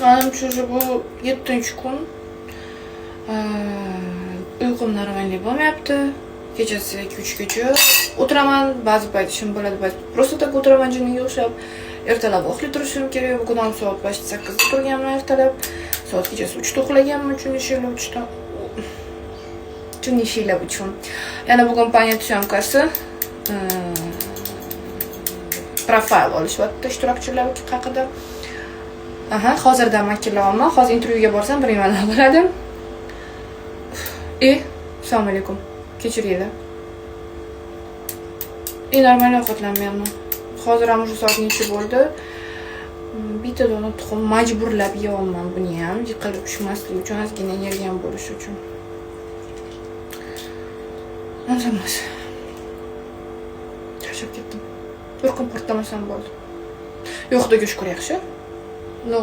Manimcha, уже bu yettinchi kun. Uyqum нормальный bo'lmayapti. Kechasi 2-3 gacha o'tiraman, ba'zi payt ishim bo'ladi, ba'zi просто так o'tiraman jinniga o'xshab. Ertalab vaqtli turishim kerak. Bugun ham soat почти 8da turganman ertalab. Soat kechasi 3da uxlaganman, chunki ishlar 3da, chunki ishlar uchun. Yana bugun "Понять" съёмка si, profil olishyapti ishtirokchilar haqida. Aha, hozirdan makillayapman. Hozir intervyuga borsam, bilmayman nima bo'ladi. E, assalomu alaykum, kechiringlar. И нормально ovqatlanmayapman. Hozir ham уже soat necha bo'ldi? Bitta dona tuxum majburlab yeyapman, buni ham yiqilib tushmaslik uchun, ozgina energiyam bo'lishi uchun. Emas, charchab ketdim. Bir kun portlamasam bo'ldi. Yo'q, Xudoga shukur, yaxshi. Ну.